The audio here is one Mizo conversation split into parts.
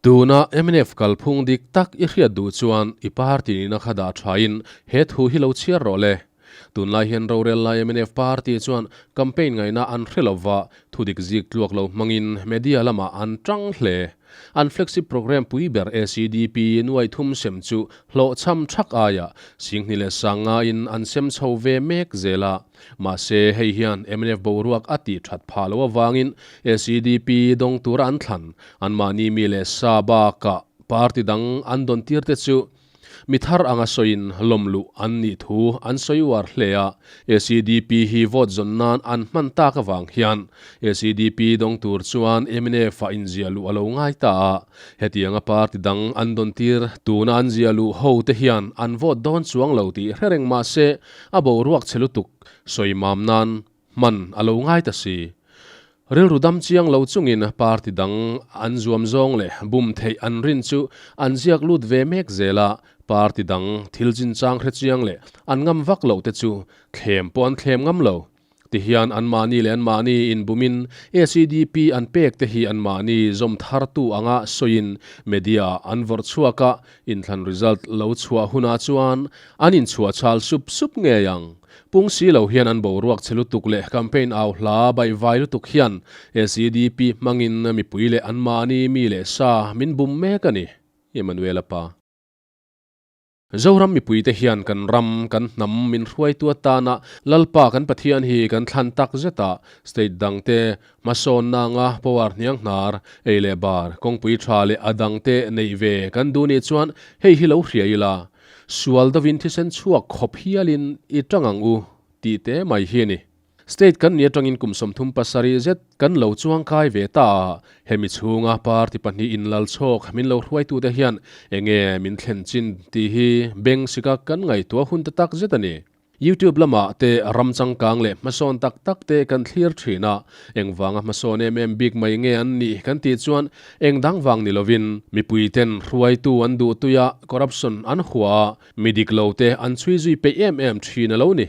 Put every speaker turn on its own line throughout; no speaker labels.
Tuna mnf kalphung dik tak i hriat duh chuan i party nihna kha dah thain he thu hi lo chhiar rawh le. Tunlai hian rorel lai mnf party chuan campaign ngaihna an hre lova, thudik zik tluak lo hmangin media lamah an tang hle. An flagship programme pui ber ACDP nuai thum sem chu hlawhchham thak aia Singhni leh Sanga in an sem chho ve mek zel a. Mahse, hei hian mnf boruak a tih that phah loh avangin ACDP dawng tura an thlan anmahni mi leh sa bakah party dang an dawn tir te chu Mi thar anga sawiin lawmluh an nih thu an sawi uar hle a, ACDP hi vote zawn nan an hman tak avang hian ACDP dawng tur chuan mnf ah inziah luh a lo ngai ta a, hetianga party dang an dawn tir tuna an ziah luh ho te hian an vote dawn chuang lo tih hre reng mah se a boruak chhe lutuk sawi mam nan hman a lo ngai ta si. Rilru dam chiang lo chungin party dang an zuam zawng leh bum theih an rin chu an ziak lut ve mek zel a, party dang thil chinchang hre chiang leh an ngam vak loh te chu thlem pawh an thlem ngam lo. Tihian anmahni leh anmahni inbumin ACDP an pek te hi anmahni zawm thartu anga sawiin media ah an vawrh chhuak a, inthlan result lo chhuah hunah chuan an inchhuah chhal sup sup ngei ang. Pung si lo hian an boruak che lutuk leh campaign au hla baihvai lutuk hian SEDP hmangin mipui leh anmahni mi leh sa min bum mek a ni, Emmanuel-a pa. Zoram mipuite hian kan ram, kan hnam min hruaitu atana Lalpa kan Pathian hi kan thlan tak zet a, state dangte hmasawnna anga power hniang hnar, ei leh bar, kawngpui tha leh a dangte neih ve kan duh nih chuan hei hi lo hria ila, Sual dovin thisen chhuak khawp hialin i tang ang u tih te mai hi a ni. State kan ni atangin kum 37 zet kan lo chuangkai ve ta a, hemi chhunga party pahnih inlal chhawk min lo hruaitute hian enge min thlen chin tih hi beng sika kan ngaihtuah hun ta tak zet a ni. YouTube lamah te ram changkang leh hmasawn tak tak te kan thlir thin a, engvanga hmasawn em em bik mai nge an nih kan tih chuan eng dang vang ni lovin mipui ten hruaitu an duh tui a, corruption an hua a, mi dik lo te an chhui zui peih em em thin a lo ni.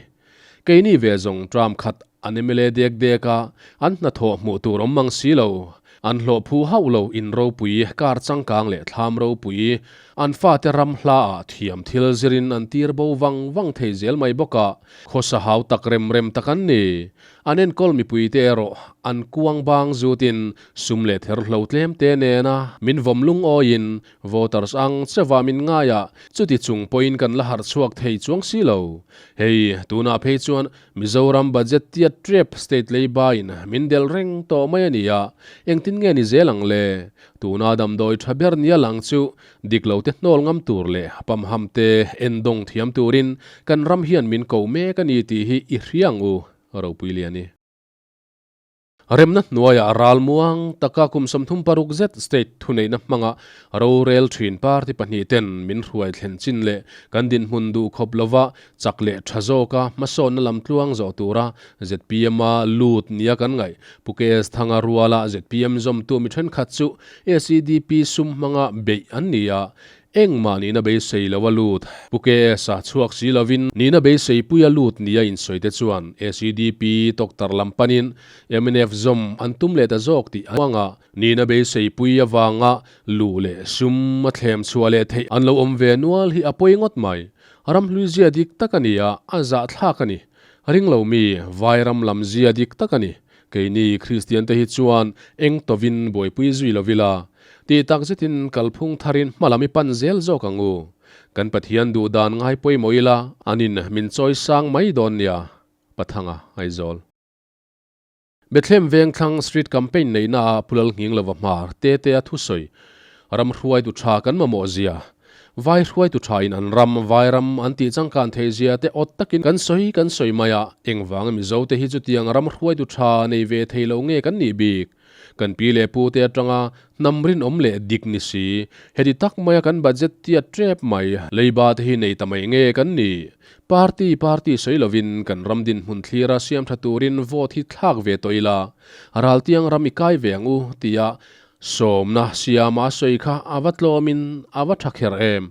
Keini ve zawng tram khat an mla dek dek a, an hnathawh hmuh tur awm mang si lo, an hlawh phu hauh lo in ropui, kar changkang leh thlam ropui, An fate ram hlaah thiam thil zirin an tir bo vang vang thei zel mai bawk a, khawsa hau tak rem rem tak an ni. An enkawl mipuite erawh an kuang bang zutin sum leh ther hlo tlem te nena min vawm lungawiin voters ang cheva min ngai a, chuti chung pawhin kan la harh chhuak thei chuang si lo. Hei, tunah phei chuan Mizoram budget tiat trep state leibain min delh reng tawh mai a ni a, engtin nge ni zel ang le? Tuna damdawi tha ber nia lang chu dik lo te hnawl ngam tur leh pamham te endawng thiam turin kan ram hian min ko mek a ni tih hi i hria ang u, Ropuiliani. Remna hnuaiah ral muang taka kum 36 zet state thuneihna hmanga rorel thin party pahnih ten min hruai thlen chin leh kan dinhmun duh khawp lova Chak leh tha zawka hmasawnna lam tluang zawh tura ZPM-a lut nia kan ngaih. Pu KS Thanga ruala ZPM zawmtu mi thenkhat chu SEDP sum hmanga beih an ni a, engmah nihna beisei loa lut. Pu KS-a chhuak si lovin nihna beiseipuia lut nia insawi te chuan SEDP tawktar lam panin mnf zawm an tum leh ta zawk tih an uang a, nihna beiseipui avanga luh leh sum a thlem chhuah leh theih an lo awm ve nual hi a pawi ngawt mai. Ramhlui zia dik tak a ni a, a zahthlak a ni. Ring lo mi, Vairam lam zia dik tak a ni. Keini Kristian te hi chuan eng tovin buaipui zui lo ila. Tih tak zetin kalphung tharin hma lam i pan zel zawk ang u. Kan Pathian duh dan ngai pawimawh ila, anin min chawi sang mai dawn nia. Pathanga, Aizawl. Bethlehem Vengthlang Street Campaign neihna ah Pulal Nghing Lova hmar te te a thusawi. Ram hruaitu tha kan mamawh zia. Vai hruaitu tha in an ram, vai ram an tih changkan theih zia te awt takin kan sawi kan sawi mai a, engvanga Mizo te hi chutiang ram hruaitu tha nei ve thei lo nge kan nih bik? Kan pi leh pu te atanga hnam rinawm leh dik ni si. Heti tak maia kan budget tiat tep mai, leiba te hi nei ta mai nge kan ni? Party party sawi lovin kan ram dinhmun thlira siam tha turin vote hi thlak ve tawh ila, raltiang ram i kai ve ang u tia sawmna siama a sawi kha a va tlawmin a va tha kher em?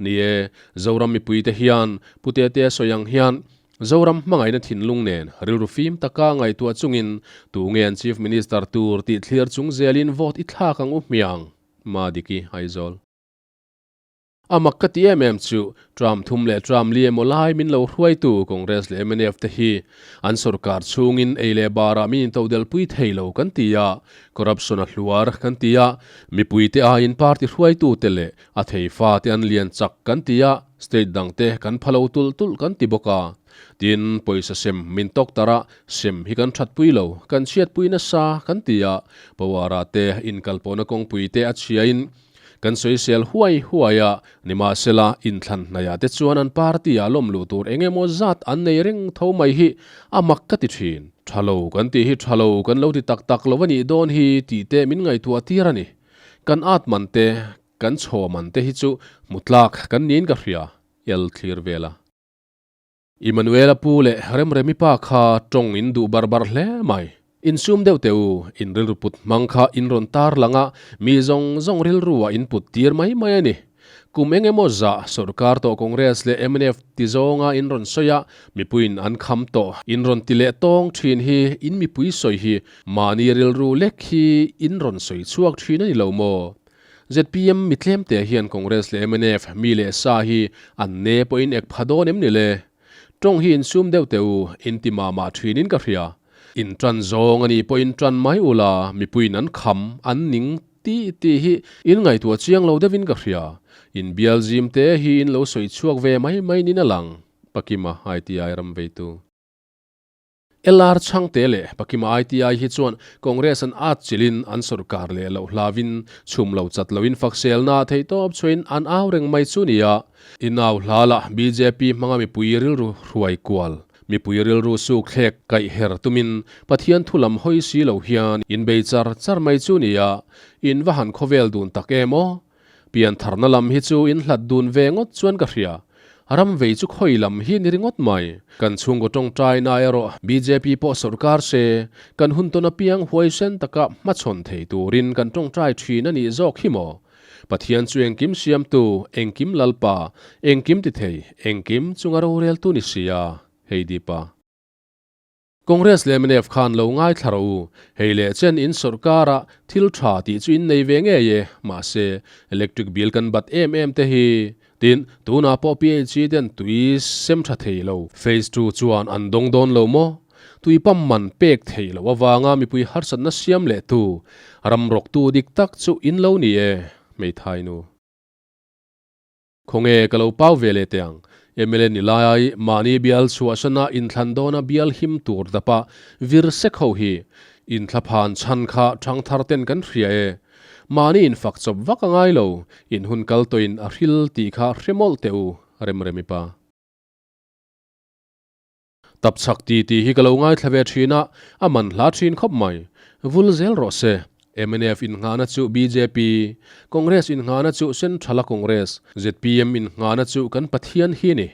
Ni e, Zoram mipuite hian Pu Tete sawi ang hian Zoram hmangaihna thinlung nen rilru fim taka ngaihtuah chungin tu nge an Chief Minister tur tih thlir chung zelin vote i thlak ang u hmiang. Madiki, Aizawl. A mak ka ti em em chu, Tram thum leh tram li emaw lai min lo hruaitu Congress leh mnf te hi an sorkar chhungin ei leh barah min intodelpui thei lo kan ti a, corruption a hluar kan ti a, mipuite aiin party hruaitute leh a thei fate an lian chak kan ti a, state dangte kan pha lo tulh tulh kan ti bawk a. Tin, pawisa sem min tawk tar a, sem hi kan thatpui lo, kan chhiatpui nasa kan ti a, power-ah te inkalpawhna kawngpui te a chhiain, Kan sawisel huai huai a, nimahsela inthlan hnaiah te chuan an party-ah lawm luh tur eng emaw zat an nei reng tho mai hi a mak ka ti thin. Tha lo kan tih hi tha lo kan lo ti tak tak lo a nih dawn hi tih te min ngaihtuah tir a ni. Kan at man te, kan chhaw man te hi chu hmu tlak kan niin ka hria, El thlir vel a. Immanuela pu leh Remremi pa kha tawng in duh bar bar hle mai. Insum deuh teh u, in rilru put hmang kha in rawn tar lang a, mi zawng zawng rilru ah in put tir mai mai a ni. Kum eng emaw zah sawrkar tawh Congress leh mnf ti zawnga in rawn sawi a, mipuiin an kham tawh in rawn ti leh tawng thin hi in mipui sawi hi mahni rilru lek hi in rawn sawi chhuak thin a ni lo maw? Zpm mi tlemte hian Congress leh mnf mi leh sa hi an ne pawhin ek pha dawn em ni le? Tawng hi insum deuh teh u, in ti mah mah thinin ka hria. In tan zawng a nih pawhin tan mai ula, mipuiin an kham, an ning tih tih hi in ngaihtuah chiang lo deuhin ka hria. In bial zim te hi in lo sawi chhuak ve mai mai nin a lang, Pakima ITI ram veitu. LR Chhangte leh Pakima ITI hi chuan Congress an at chilhin an sorkar leh loh hlauin chhum lo chat loin fakselna theihtawp chhuain an au reng mai chu nia. Inau hla lah bjp hmanga mipui rilru hruai kual, mipui rilru suk thlek kaih her tumin Pathian thu lam hawi si lo hian in bei char char mai chu nia. In va han khawvel dun tak em aw? Piantharna lam hi chu in hlat dun ve ngawt chuan ka hria. Ram vei chu khawi lam hi ni ringawt mai. Kan chhungkaw tawngtaina erawh bjp pawh sawrkar se, kan hun tawn apiang huaisen taka hmachhawn thei turin kan tawngtai thin a nih zawk hi maw? Pathian chu engkim siamtu, engkim Lalpa, engkim tithei, engkim chunga roreltu ni sia, hei Deepa. Congress leh mnf khan lo ngaithla rawh u, hei leh chen in sawrkara thil tha tih chu in nei ve ngei e, mahse electric bill kan bat em em te hi. Tin, tunah pawh PHE ten tui sem tha thei lo. Phase ii chuan an dawng dawn lo maw? Tui pump man pek theih loh avanga mipui harsatna siam leh tu, ram rawktu dik tak chu in lo ni e, hmeithai nu. Khawnge ka lo pau ve leh teh ang. Mla ni lai mahni bial chhuahsana inthlan dawna bial him tur dapa vir sek ho hi inthlaphan chhan kha thangthar ten kan hria e. Mahni infak chawp vak a ngai lo, in hun kal tawhin a hril tih kha hre mawlh teh u, Remremi pa. Tap chak ti tih hi ka lo ngaithla ve thin a, a man hla thin khawp mai. Vul zel rawh se. Mnf innghahna chu bjp, Congress innghahna chu Central-a Congress, zpm innghahna chu kan Pathian hi ni.